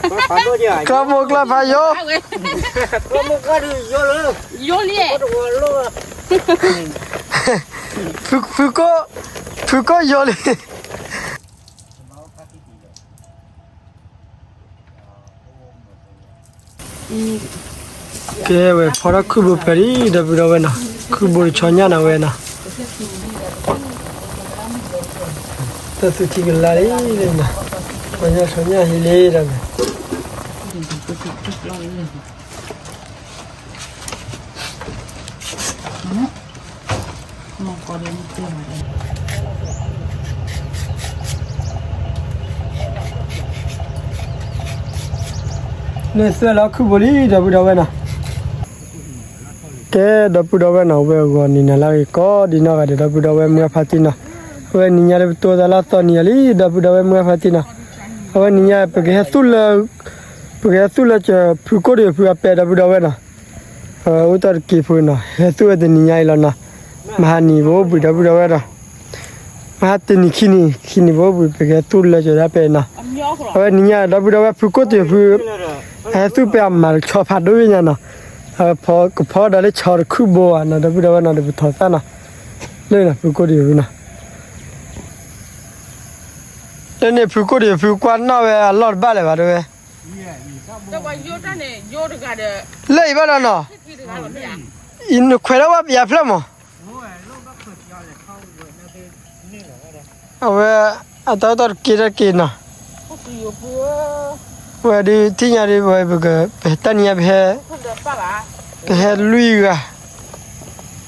ကျီၢ်မိၢ်ကျီၢ်ဖးယိာ်, ယိာ်လံ, ဖုကိၣ်, ဖုကိၣ်ယိာ်လံ. ကဲဝဲ ဖီထီၣ်ခုၣ်ဘိဖဲလံ ဒီပုၢ်ဒီဝဲၢ်နီၤ, ခုၣ်ဘိတဆီညၣ်နီၤဝဲနီၤ, တၢ်သူထံကလါလံနီၤ, ပှၤညၣ်ဆီညၣ်ဟံးလံဒီး န့ၣ်သွဲၣ်လီၤခုၣ်ဘိလံ ဒီပုၢ်ဒီဝဲၢ်နီၤ. ကဲ ဒီပုၢ်ဒီဝဲၢ်နီၤ, ဝဲအဂီၢ်နံၤနၤလၢအဂ့ၤကိးဒံနီၢ်ဂၤဒဲး ဒီပုၢ်ဒီဝဲၢ်မုၢ်ဂၢ်ဖါတံၢ်နီၤ, အဝဲနံၤညါဒီးပတိၢ်သးလၢအသီနံၤယၤလံ ဒီပုၢ်ဒီဝဲၢ်မုၢ်ဂၢ်ဖါတံၢ်နီၤ, အဝဲနံၤညါပကဟဲသူၣ်လၢ ပကဟဲသူၣ်လၢကၢၤဖုကိၣ်တယိၤဖုအပဲ ဒီပုၢ်ဒီဝဲၢ်နီၤ. အိၣ်တ့ၢ်တက့ၤဖိနီၤ, ဟဲသူၣ်ဝဲတနံၤညါအံၤလီၤနီၤ, မဟါနံၤပအိၣ်ဘှံး ဒီပုၢ်ဒီဝဲၢ်ဒီး, မဟါတနံၤခံနံၤ ခံနံၤပအိၣ်ဘှံး ပကဟဲသူၣ်လၢကၢၤဒၣ်ပဲနီၤ. အဝဲနံၤညါ ဒီပုၢ်ဒီဝဲၢ်ဖုကိၣ်တယိၤဖု ဟဲသူၣ်ပဲအမၤတဆီဖးဒိၣ်ဝဲညါနီၤ, အဝဲကဖီဒီးလၢဆီတခုၣ်ဘိဧါနီၤ ဒီပုၢ်ဒီဝဲၢ်နီၤ, ဒီးပထီၣ်သၣ်နီၤ, လၢဖုကိၣ်တယိၤဖုနီၤ. လၢန့ၣ်ဖုကိၣ်တယိၤဖုကွၢ်နီၣ်ဝဲအလီၢ်တဘၣ်လၢၤဘၣ် တဲဝဲ, လၢအံၤဘၣ်ဒီးနီၤ, အံၤနခွဲးထီၣ်ဝဲပယၤဖျၢၣ်မး, အဝဲ အတၢ်အိၣ်တ့ၢ်တက့ၤတၢ်တက့ၤနီၤ, ဝဲဒုးထံၣ်ညါဒုး ဝဲပက ပတၢ်နံၤညါပဟဲ ပဟဲလွံၢ်ဂၤ, ဟဲလွံၢ်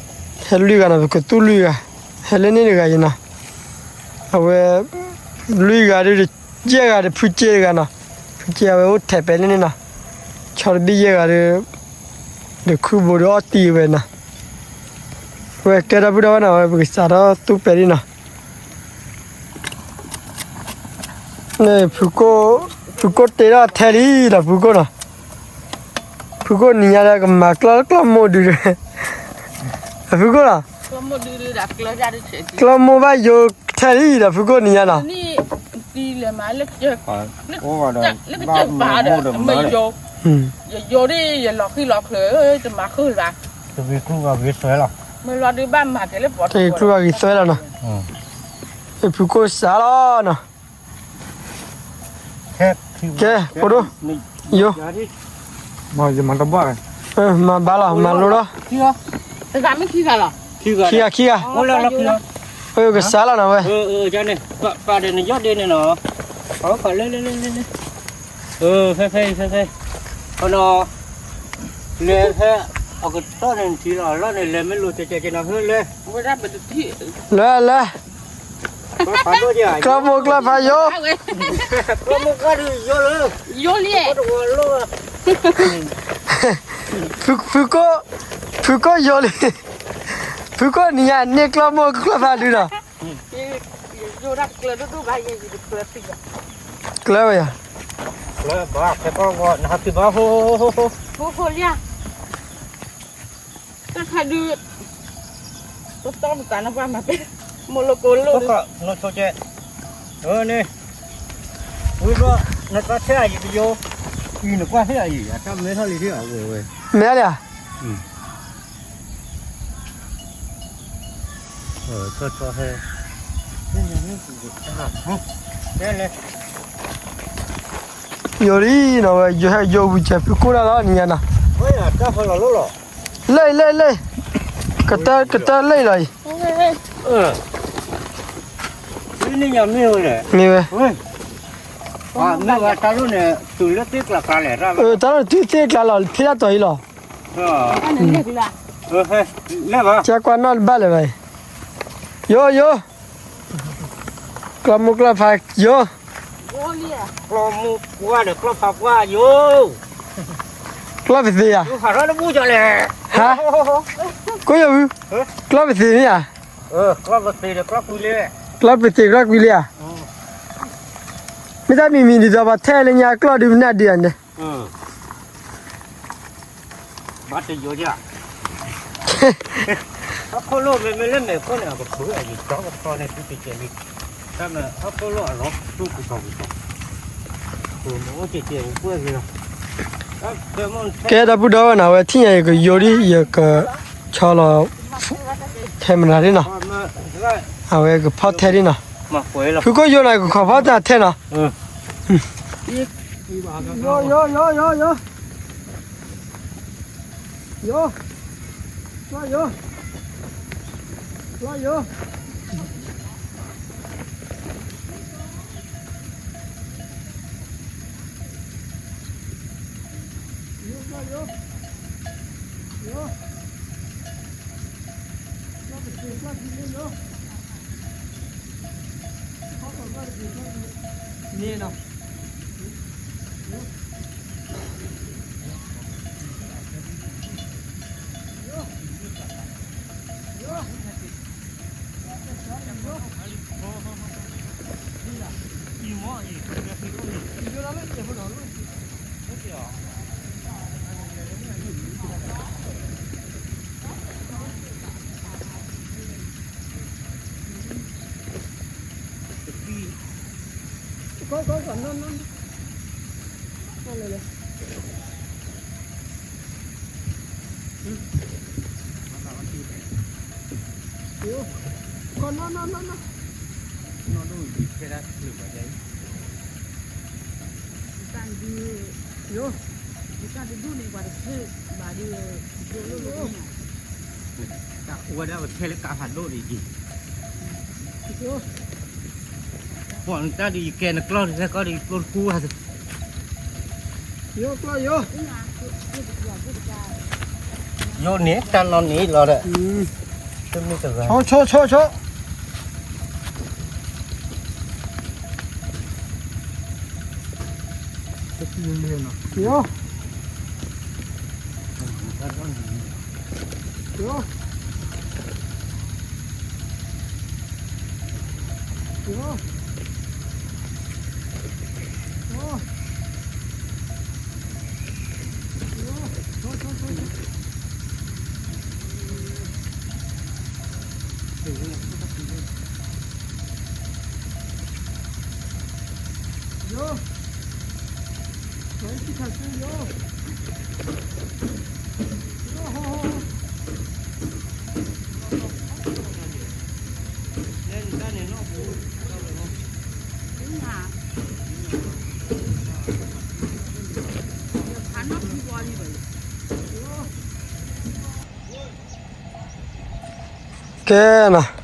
ဂၤနီၤ, ပကသူၣ်လွံၢ်ဂၤ, ဟဲလၢန့ၣ်တဂၤအံၤနီၤ, အဝဲ လွံၢ်ဂၤဒုး ယဲၢ်ဂၤဒီးဖုက့တဂၤနီၤ, ဖုက့အဝဲအိၣ်ထဲးပဲလၢန့ၣ်နီၤ, ဆီတဘ့ၣ်ယဲၢ်ဂၤဒီး ဒီးခုၣ်ဘိဒီးအီၣ်တံၢ်ဝဲနီၤ, ဝဲကဲဒီပုၢ်ဒီဝဲၢ်နီၤ, ဝဲပကစးထီၣ်သူၣ်ပဲဒံနီၤ. ဖုကိၣ်, ဖုကိၣ်တ့ထီၣ်ထဲလံဒီးဖုကိၣ်နီၤ, ဖုကိၣ်နံၤညါဒီးကမၤကျီၢ်ကျီၢ်မိၢ်ဒုး, ဖုကိၣ်နီၤ, ကျီၢ်မိၢ်ဘၣ်ယိာ်ထဲလံဒီးဖုကိၣ်နံၤညါနီၤ. ယယိာ်ဒ်ယလီၤဃံလီၤချၢ တမၤဃုာ်ဘၣ်, တဂ့ၤကျူဂ့ၤသွဲလီၤ, တဂ့ၤကျူဂ့ၤသွဲလီၤနီၤ, ဖုကိၣ်စးလီၤနီၤ. ကဲ ဖိဒိၣ်, ယိာ်, မၤဘၣ်လီၤ မၤလိဒီး, ခံဂၤ ခံဂၤ, ကစးလီၤနီၤဝဲ, ဖဲဖဲ ဖဲဖဲ လဲၤဖဲ အကတီၢ်န့ၣ်ထံလီၤ လီၤန့ၣ် လဲၤမ့ၢ်လိၤကဲကဲကဲနီၤ လဲၤ လဲၤ လဲၤ ကျီၢ်မိၢ်ကျီၢ်ဖးယိာ်, ယိာ်လံ, ဖုကိၣ်, ဖုကိၣ်ယိာ်လံ, ဖုကိၣ်နံၤညါန့ၢ်ကျီၢ်မိၢ်ကျီၢ်ဖးဒုဒီး, ကျၢၤဝဲယၤ, တၢ်ခါဒုး, တတီတကးနပှၤမၤပဲ, မိၢ်လိကိလိ, နဆိကဲ, န့ၣ်, ဝံၤဘျီ, နတၢ်ထဲအံၤပယိ, အံၤနကွၢ်ထဲအံၤ အတၢ်မဲထီၣ်လံထဲအဝဲဝဲ, မဲလံဧါ, ဆီဆီဟဲ ယိာ်လံနီၤဝဲ, ယိာ်ဟဲယိာ်ဝံၤစဲးဖုကိၣ်တၢ်လီၤနံၤညါနီၤ, လၢလၢလၢ, ကတၢၢ်လၢလီၤအံၤ, မ့ၢ်ဝဲ, တၢ်လီၢ်န့ၣ်တုၤသ့ၣ်ကျါလီၤ ဖဲတၢ်တီၤအံၤလီၤ, ကကွၢ်နီၣ်တဘၣ်လၢၤဘၣ်အံၤ, ယိာ်ယိာ်, ကျီၢ်မိၢ်ကျီၢ်ဖးယိာ်, ကျီၢ်ပသ့ဧါ, ဟါ, ကိၣ်ယိာ်ဝံၤ, ကျီၢ်ပသ့မ့ၢ်ဧါ, ကျီၢ်ပသ့ကျီၢ်ကွံလံဧါ, မ့ၢ်တၢ်မံၤမံၤဒ်သိးပှၤထဲလၢညါကျီၢ်ဒုးပနၢ်ဒုးဧါန့ၣ် ဘၣ်တယိာ်ဒၣ်, ဟီၣ်ခိၣ်လိၣ်မ့မ့ၢ်လၢမဲာ်ခိၣ်န့ၣ် အကဖုးအယံၤကၠီကဖီန့ၣ် သုတကဲးလံ, တၢ်မ့ၢ်ဟီၣ်ခိၣ်လိၣ်အလီၤသူၣ်ကစီၤကစီၤ, ကဲ ဒီပုၢ်ဒီဝဲၢ်နီၤ, အဝဲထံၣ်ညါ ယကယိဒ် ယကဆီလီၤ camera ဒ်နီၤ, အဝဲကဖီထဲဒ်နီၤ, ဖုကိၣ်ယိနီၤ ယကခီဖီတၢ်ထဲနီၤ, ယ ယိ ယိ ယိ ယိ န့ၣ်နီၤ. တၢ်ဒုးန့ၣ် ပှၤတဆၢဘၣ်ဒုး တၢ်အိၣ်ဝဲဒၣ်ပထဲလၢကးဖးဒိၣ်န့ၣ်က့ၤ, ပှၤနတၢ်ဒုးယကဲနကျီၢ်တဖဲကီၢ်ဒီးယကျိတကူဧါ, ယိ ယိန့ၣ် တၢ်နီၢ်န့ၣ်လီၤဒီး, ဆိဆိဆိဆိ ယိ ယိ ယိ ယိ ယိ ကဲနီၤ, ဒီပုၢ်ဒီဝဲၢ် ဝဲထံၣ်ညါဒုးဝံၤလံနီ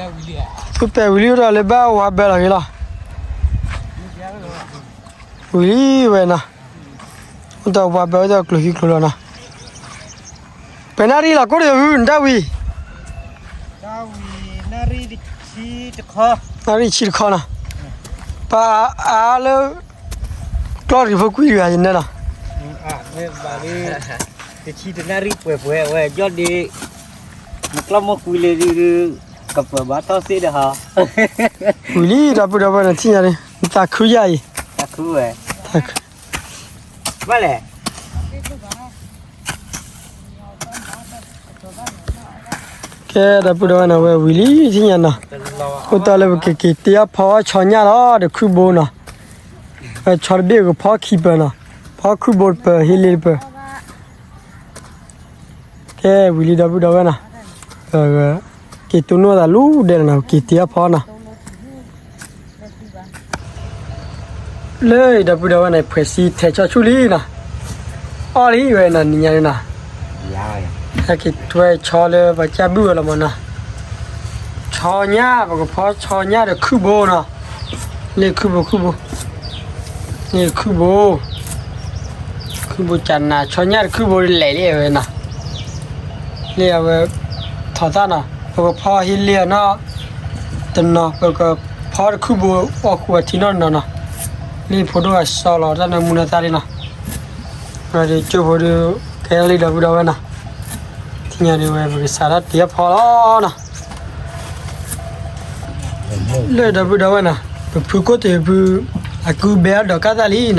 ၤ, သူပဲာ်ဝံၤလံ အိၣ်ဒီးလၢဘၣ်ဝါဘဲလီၤက့ၤလီၤ, ဝံၤလံဝဲနီၤ, အိၣ်ဒီးဝါဘဲ အိၣ်ဒီးကျိၤဟံးကျိၤလီၤနီၤ, ပှဲၤနၣ်ရံၣ်လီၤ ကိၣ်တယု နတၢ်ဝံၤ နၣ်ရံၣ်ဆံတခီနီၤ, ပအါလၢ ကျီၢ်ရံၣ်ဖိကွံာ်တဂၤ ယနဲနီၤ, တဆံတနၣ်ရံၣ်ပှဲၤပှဲၤဝဲ ယီၢ်ဒ့ နကျီၢ်မိၢ်ကွံာ်လၢဒုး ကပၢၤဘၣ်ထီၣ်စ့ဒီးဟီ, ဝံၤလံ ဒီပုၢ်ဒီဝဲၢ် နထံၣ်ညါဒုး နသးခုယါအံၤ, သးခုဝဲ, သးခု, ဘၣ်လဲၣ် ကဲ ဒီပုၢ်ဒီဝဲၢ်နီၤ ဝဲဝံၤလံထံၣ်ညါနီၤ, အိၣ်တၢ်လၢပကက့ၤတ့အီၣ်ဖီအီၣ်ဆီညၣ်လီၤ ဒီးခုၣ်ဘိနီၤ, ပဆီတဘ့ၣ်ကဖီခံပၢၤနီၤ, ဖီခုၣ်ဘိတပၢၤ ဟ့လ့တပၢၤ, ကဲဝံၤလံ ဒီပုၢ်ဒီဝဲၢ်နီၤ, ပက့ၤတိၢ်နီၣ်သးလူၤဒဲးလီၤနီၤ ပက့ၤတ့အီၣ်ဖီနီၤ လၢဒီပုၢ်ဒီဝဲၢ်န့ၣ် ဖှဲးစံထဲဆီဆူၣ်လံနီၤ, အီၣ်လံဝဲနီၤ နံၤညါန့ၣ်နီၤ, ဟဲက့ၤထွဲဆီလၢပှၤကၢ်ဘုၣ်ဝဲလီၤမးနီၤ, ဆီညၣ် ပကဖီဆီညၣ်ဒီးခုၣ်ဘိနီၤ, လ့ၣ်ခုၣ်ဘိ ခုၣ်ဘိ, လ့ၣ်ခုၣ်ဘိ ခုၣ်ဘိကနၤ ဆီညၣ်တခုၣ်ဘိလဲၣ်လံဝဲနီၤ, လ့ၣ်အဝဲ ထီၣ်သၣ်နီၤ ပကဖီဟ့လ့အီၤနီၤ, တနီၤ ပကဖီတခုၣ်ဘိ အီၣ်ဃုာ်အထံနီၤနီၤနီၤ, လ့ၣ်ဖိဒိၣ်အစီလီၤ တၢ်နၢမူနသၣ်လံနီၤ, ဝဲဒီးကၠိဖိဒုး ကဲထီၣ်လံဒီပုၢ်ဒီဝဲၢ်နီၤ, ထံၣ်ညါဒုးဝဲ ပကစးထီၣ်တ့အီၣ်ဖီလီၤနီၤ လၢဒီပုၢ်ဒီဝဲၢ်နီၤ, ပဖုကိၣ်တ့ၢ်ဖု အကုဘဲအဒီးကၢ်သၣ်လံနီၤ,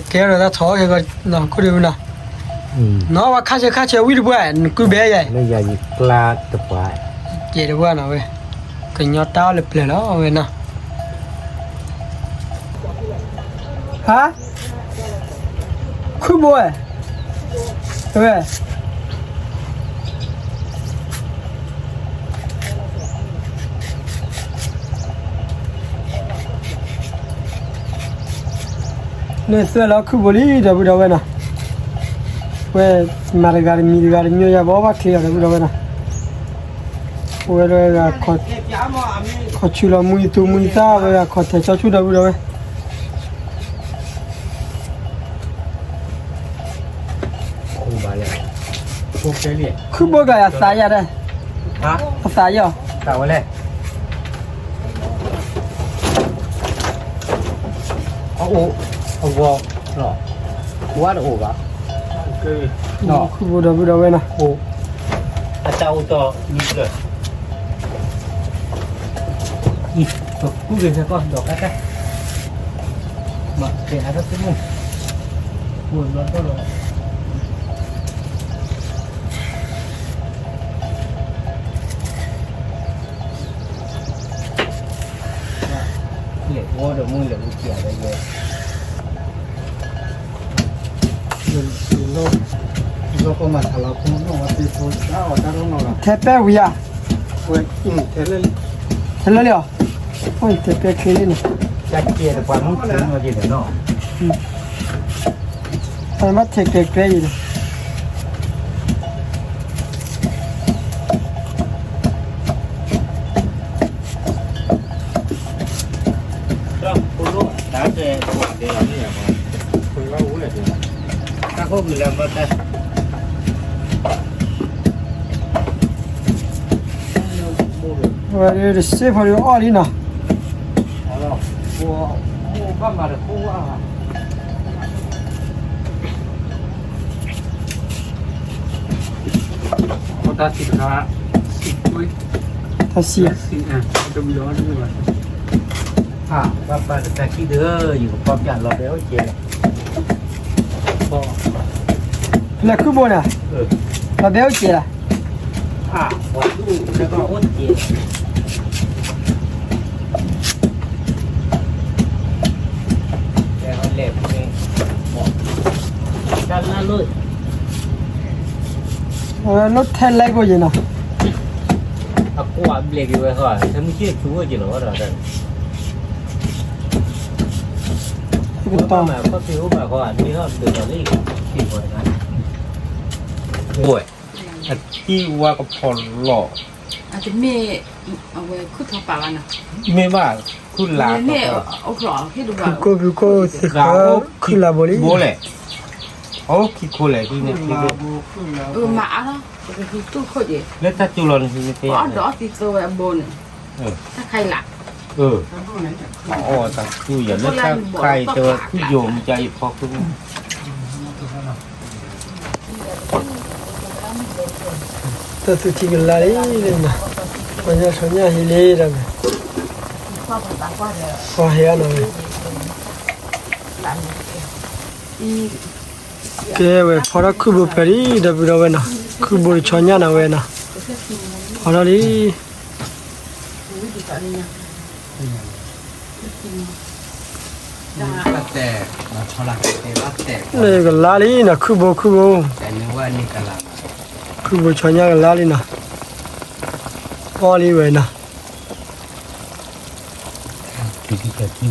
ကဲထီၣ်တၢ်ထီၣ်ကဲကီး ကိၣ်တ့ၢ်ဖုနီၤ, နီၤပှၤခါဆၢခါဆၢဝံၣ်တပှၢ် နကုဘဲယဲၢ်, ယဲၢ်တပှၢ်နီၤဝဲ, ကညီတၢ်အီၣ်လၢပျၢၤလီၤဝဲနီၤ. ဟါ, ခုၣ်ဘိဝဲ, ဝဲ လၢသွဲၣ်လီၤခုၣ်ဘိလံ ဒီပုၢ်ဒီဝဲၢ်နီၤ, ဝဲမၤတဂၤတမံၤတဂၤတမံၤယၤ ပအီၣ်ဘၣ်ချ့အီၤ ဒီပုၢ်ဒီဝဲၢ်နီၤ, ဝဲဒၣ် ခီဆူလီၤမှံသူမှံသၣ် ဝဲဒၣ်ခီထဲဆီဆူ ဒီပုၢ်ဒီဝဲၢ် ခုၣ်ဘိကလၢအသးယၤဒၣ်, အသးယၤ, သးဝဲလဲၣ်, အအိၣ်, အဂီၤ, ဝါတအိၣ်ဘၣ်, ခုၣ်ဘိ ဒီပုၢ်ဒီဝဲၢ်နီၤ, အတၢ်အိၣ်တီၢ်မံၤဖျၢၣ် ပကူၣ်က့ၤဖဲကီၢ်ဒီးကတၢ်, မ့ၢ်ကဲအါထီၣ်သ့ၣ်မုၢ်, ပူၤဘျီထီၣ်လီၤ, လဲၤဝီဒီးမုၢ်လဲၤအူကဲးဝဲယဲ, ထဲပဲဝံၤဧါ, ထဲလၢလံဧါ, ထဲပဲချ့လံန့ၣ်, တၢ်ကဲတပှၤမုၢ်ထူနီၢ်က့ၤဒီးနီၤ, ဘၣ်ထဲကျဲကျဲအံၤဒီး ဝဲဒၣ်တစ့ၢ်ဖိဒီးအီၣ်လံနီၤ, တၢ်စံး, တၢ်စံး, ဖဲလဲၣ်ခုၣ်ဘိန့ၣ်, လီၤဘဲအိၣ်ကဲးလီၤ, လီၤထဲလဲၣ်ကိးယဲၢ်နီၤ, အကွၢ်ဘျဲၣ်က့ၤဝဲဃီ, ထဲမုၢ်ဆ့ၣ်သူဝဲက့ၤလီၤဝဲဒီး, ကတီၢ်မး ခီၣ်ဖံးအိၣ်ဘၣ်ဃီ မ့ၢ်ဟီၣ်ဒိးလီၤလံ, ဝဲ, အထံဝါကဖီၣ်လီၤ, မ့ၢ်ဘၣ်, ခုၣ်လါ, ဖုကိၢ်ဖုကိၢ်သ့ၣ်ဃီ, ခုၣ်လါဘိလံ, ဘိလဲၣ်, အိၣ်ခံခိၣ်လဲၣ်, မၤအါလီၤ, လၢတၢ်ကၠိလီၤန့ၣ်, အီၣ်ဒီးအီၣ်သံသိဝဲအဘိန့ၣ်, တၢ်ခါအံၤလၢ, အီၣ်တၢ်သူယၤ လၢတၢ်ခါအံၤတဲဝဲ ခုၣ်ယိာ်မူကါအံၤဖီခိၣ် တၢ်သူထံကလါလံ, ပှၤညီဆီညၣ်ဟံးလံဒီး, ပှၤဟဲအနီၤ, ကဲဝဲ ဖီထီၣ်ခုၣ်ဘိဖဲလံ ဒီပုၢ်ဒီဝဲၢ်နီၤ, ခုၣ်ဘိတဆီညၣ်နီၤဝဲနီၤ, ဖီထီၣ်လံ, လၢကလါလံနီၤ ခုၣ်ဘိ ခုၣ်ဘိ, ခုၣ်ဘိဆီညၣ်ကလါလံနီၤ, အီၣ်လံဝဲနီၤ. အီၣ်မ့ၤအီၣ်ထံကီး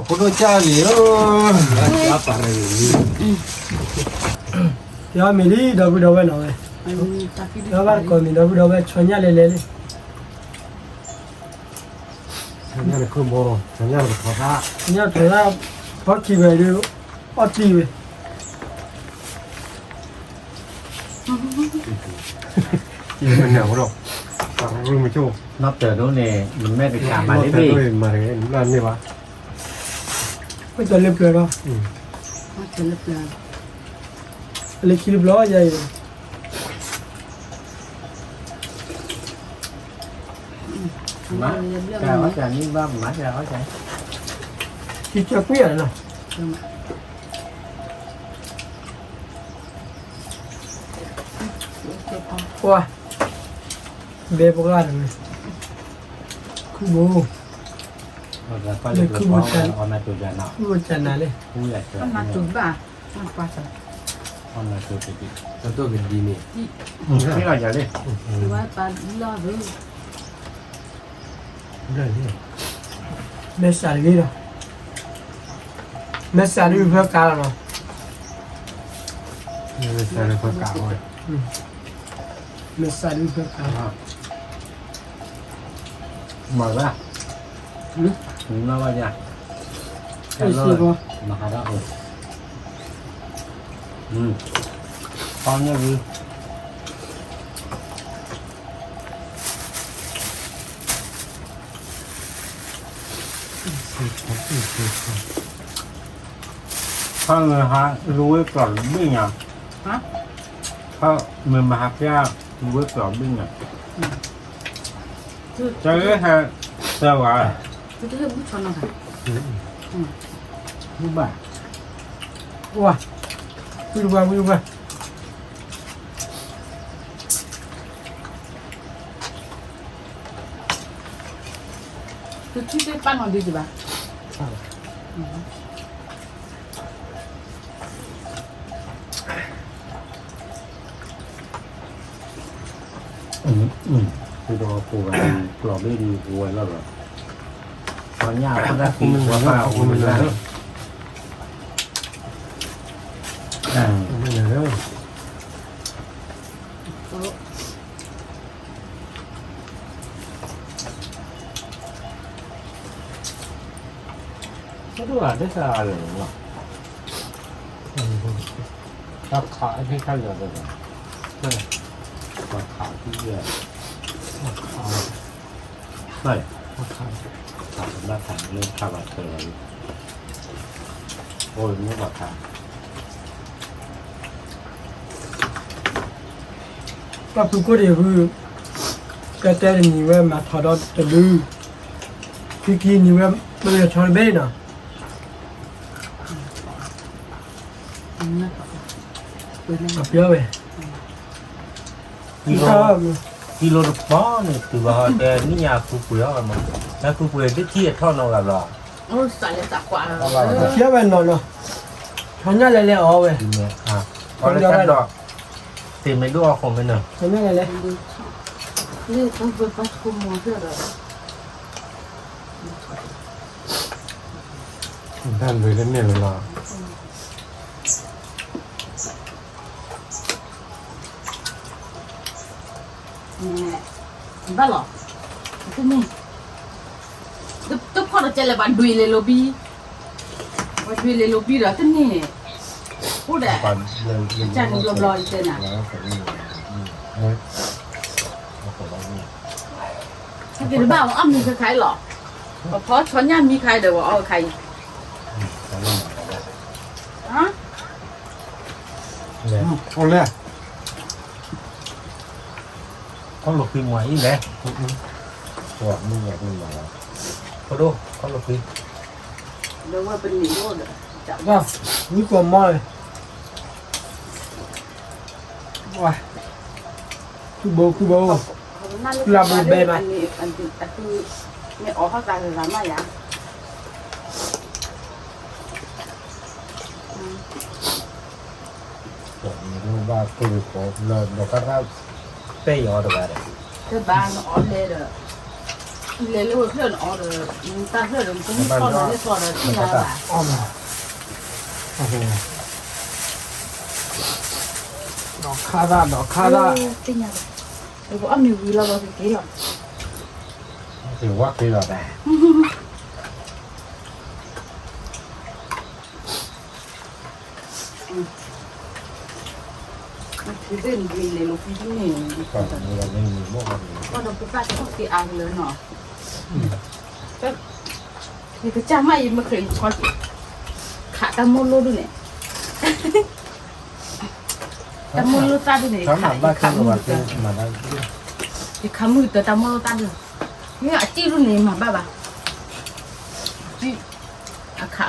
ဖိဒိၣ်ကၢ်လံဧၢ, ကဲအီၣ်မ့ၤလံ ဒီပုၢ်ဒီဝဲၢ်နီၤဝဲ, ဒီးဘၣ်တကိးမ့ၤ ဒီပုၢ်ဒီဝဲၢ် ဆီညၣ်လဲၤလဲၤလံ. ဆီညၣ်တထီၣ်, ဖီခံဝဲဒုး အီၣ်တံၢ်ဝဲ, နီၢ်တၢၤဒိၣ်န့ၣ် နမဲာ်တကးမၤန့ၢ်ဘၣ်, မၤတဂ့ၤ နဘျၣ်န့ၢ်ဘၣ်, ဝဲကၠီၤလၢပျၢၤလီၤ, လၢခံတဘျီယၤအံၤ မၤ, တၢ်အီၣ်တၢ်န့ၣ်ဘၣ် မၤတၢ်အီၣ်တၢ်, ထံဆၢကွံာ်ယၤလီၤ, ပှၤ, ဘဲပှၤတဂၤန့ၣ်, ခုၣ်ဘိ, ခုၣ်ဘိ, ခုၣ်ဘိကနၤလံ, တၢ်တိၢ်ကဒံန့ၣ်, လီၤယၤလံ, မဲာ်ဆှးတဂ့ၤဒီး, မဲာ်ဆှးဒုးဖၢကၤလီၤနီၤ, မဲာ်ဆှးဒုးဖၢကၤ, မဲာ်ဆှးဒုးဖၢကၤ, မၤဘၣ်, မၤဘၣ်ယၤ, မၤဟးဒၣ်အိၣ်, ပီညၣ်ဝံၤ ဖဲမဟါလူဝဲကျီၢ်တဘ့ၣ်ညါ, ဖဲမဟါဖျါလူဝဲကျီၢ်တဘ့ၣ်ညါ, တဟဲဟဲသၢဝဲ, ဘၣ်, ဝံၤဝဲ, ဝံၤဝဲ တထံၣ်သ့ၣ်ပၢ်နီၢ်ဒံးဘၣ်, ဒီးကျီၢ်ဘ့ၣ်ဒံးဝဲလီၤလီၤ, ပှၤညၣ်အခိၣ်တၢ်သံကွၢ်ပၢ်အိၣ်မနုၤလၢ တၢ်ခးအခံခါလၢာ်, တၢ်ခး, ဘၣ်ခးလၢခါဘၣ်တၢၢ်လီၤ, အိၣ်မ့ၢ်ဘၣ်ခး ပှၤဖုကိၣ်ဒံးဖု, ကတဲတနံၤဝဲမၤထီၣ်ဒီးတဒု, ခံခံနံၤဝဲမ့ၢ်ထီၣ်တဘ့ၣ်နီၤ, အပျီဝဲ, ကံလိတပီန့ၣ်တုၤဘၣ်ဟီတဲနံၣ်ညါဃုပှ့ၤအီၤမး, နဃုပှ့ၤတထံၣ်အထီၣ်နီတဂၤဘၣ်, အပျီဝဲနီၤနီၤ, ထီၣ်ညၣ်လဲၤလဲၤအီၤဝဲ, အီၤလၢတၢ်ဒီး, သ့ၣ်မ့ၢ်ဒိၣ်အီၤဃိမ့ၢ်နၢၤ, ထီၣ်ညၣ်လဲၤလဲၤ, လၢတၢ်ဘၢပှၤဆိကမိၣ်ဒီး တၢ်လွံၢ်တန့ၢ်လၢၤလီၤ, ဘၣ်လီၤ, တန့ၢ်, တဖီၣ်တကဲလၢၤဘၣ်ဒွံးလဲၤလိာ်ဘံ, ဘၣ်ဒွံးလဲၤလိာ်ဘံဒီးတန့ၢ်, အိၣ်ဒီး, ကၢ်န့ၣ်ဘျီဘျီတဲနၤ ဟဲက့ၤတဘၣ်ဝဲအီၣ်မံၤခဲခါအံၤလီၤ, ပဖီဆီညၣ်မံခါအံၤဒီးဝဲအီၣ်ခါအံၤ, အိၣ်လဲၣ်, ခီၣ်လိာ်ဃံမွၤအံၤလဲၣ်, ဖိဒိၣ်ခီၣ်လိာ်ဃံ, မုၢ်ကီၤမီၢ်, ဝါ, ခုဘိခုဘိ, လၢဘိဘဲမး, မ့ၢ်အီၣ်ဟီၣ်သးဂၤဂၤမးယၤ, ဘၣ်ကိၢ်ကိၢ်လၢဒီးကါတၢ်, ပဲၢ်ယီၤတဂၤဒီး, တဘၣ်နအီၣ်လဲၤဒီး, လဲၤလၢဝဲဖျၢၣ်နအီၣ်ဒီး, တၢ်ဖျၢၣ်ဒီးနကမ့ၢ်ထီၣ်လီၤလၢသီဒီးထံၣ်နၤဘၣ်, ဒီးခါသၣ်ဒီးခါသၣ်, ပအီၣ်မ့ၤဝံၤလီၤလီၤက့ၤလီၤ, က့ၤဝဲက့ၤလီၤ, ယကစၢ်မ့ၢ်ယမ့ၢ်ခရံာ်ခီ, ခးတၢ်မိၢ်လိၣ်ဒုးန့ၣ်, တၢ်မိၢ်လိၣ်သၣ်ဒုးန့ၣ်, ယခးမုၢ်ကတၢၢ်တၢ်မိၢ်လိၣ်သၣ်ဒုး, မ့ၢ်အစံၣ်ဒုးန့ၣ် ယမၤဘၣ်ဘၣ်, အခး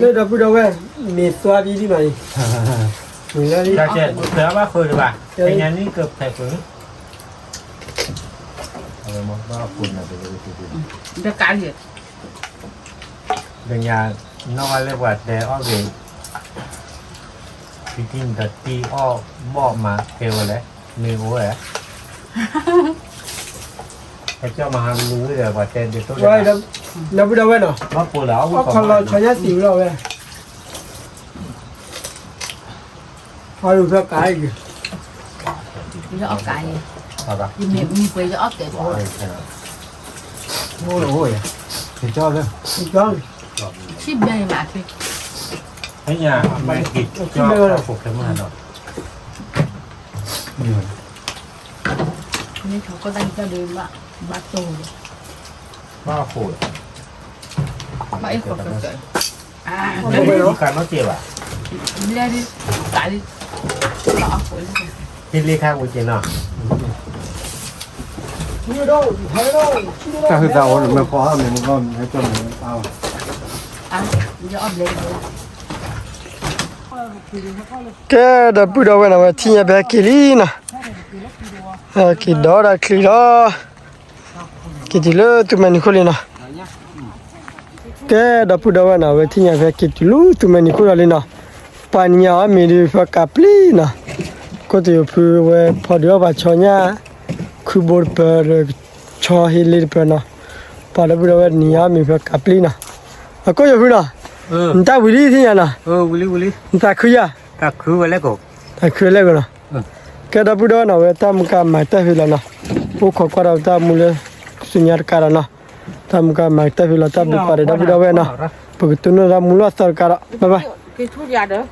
လၢဒီပုၢ်ဒီဝဲၢ် မ့ၢ်သွါဒ်ဒ်မးအံၤ, မ့ၢ်လၢ ဖဲအဘၣ်ဃုာ်တဘၣ်, တညါန့ၣ်ကဖဲးဃုာ်, ဘၣ်ဃုာ်နၤတက့ၢ်, တကးလံ, တညါ နီၢ်ဝဲလၢပှၤတဲအီၣ်ဂ့ၤ, တံတံတံအီၣ်ဘီၣ်မၤကဲဝဲလဲၣ်, မ့ၢ်အိၣ်ဝဲ ပကၠီမၤဟးလူၤဒီး ပှၤတဲဒ်သိးဒီး ဒီပုၢ်ဒီဝဲၢ်နီၤ, အီၣ်ခီလီၤဆီညါသံးလီၤဝဲ, အလူၤဖဲကးအံၤ, ယအီၣ်ကးအံၤ, ယမ့ၢ်ပှဲၤယအီၣ်ကဲးဖိ, အိၣ်အိၣ်ယၤ, ကၠီလၢ, ကၠီ, ဆံဘျဲၣ်မး, ဆံဘျဲၣ်မး, မ့ၢ်ထီၣ်ကီၢ်တၢ်ကၠီဒီး ဘၣ်တိၢ်, ဘၣ်ဃိး, ဘၣ်အ့ၣ်ဃိးကတၢၢ်, ဘျဲၣ်ဒ်, ဘျဲၣ်ဒ်, တ့လ့ခါဝံၤက့ၤနီၤ, တၢ်ဟုသးအိၣ်န့ၣ် မ့ၢ်ဖီအီၣ်မ့ၢ်မ့ၢ်ဂီၢ်မ့ၢ်ဟဲကၠီမ့ၢ်အါ, ကဲ ဒီပုၢ်ဒီဝဲၢ်နီၤ ဝဲထံၣ်ညါဖဲက့ၤလံနီၤ, က့ၤဒီးတၢ်ချံလီၤ, က့ၤတုၤလၢသူၣ်မဲနုာ်ခိၣ်လံနီၤ, ကဲ ဒီပုၢ်ဒီဝဲၢ်နီၤ ဝဲထံၣ်ညါဖဲက့ၤတုၤလၢသူၣ်မဲနုာ်ခိၣ်လီၤလံနီၤ, ပှၤနံၤညါအီၣ်မ့ၤဒ်ဖဲကးပျံၤနီၤ, ခိၣ်သယိၤဖုဝဲဖီဒုးအီၣ်ပှၤဆီညၣ်, ခုဘိတပၢၢ်ဒီး ဆီဟ့လ့တပၢၢ်နီၤ, ပှၤဒီပုၢ်ဒီဝဲၢ်နံၤညါအီၣ်မ့ၤဖဲကးပျံၤနီၤ, အခိၣ်သယိၤဖုနီၤ, နတၢ်ဝံၤလံထံၣ်ညါနီၤ, နသးခုယၤ, သးခုဝဲလဲၣ်ကိး, သးခုဝဲလဲၣ်ကိးနီၤ, ကဲဒီပုၢ်ဒီဝဲၢ်နီၤ ဝဲတၢ်မူကမၤတၢ်ဖံးလီၤနီၤ, အိၣ်ခိးကွၢ်ဒီးတၢ်မူလၢ ဆူညါတကးဒီးနီၤ, တၢ်မူကမၤတၢ်ဖံးလီၤ တၢ်ဘျုးပှၤဒီးဒီပုၢ်ဒီဝဲၢ်နီၤ, ပကတိၢ်နီၣ်တၢ်မူလီၤသီတကးဒီး bye bye.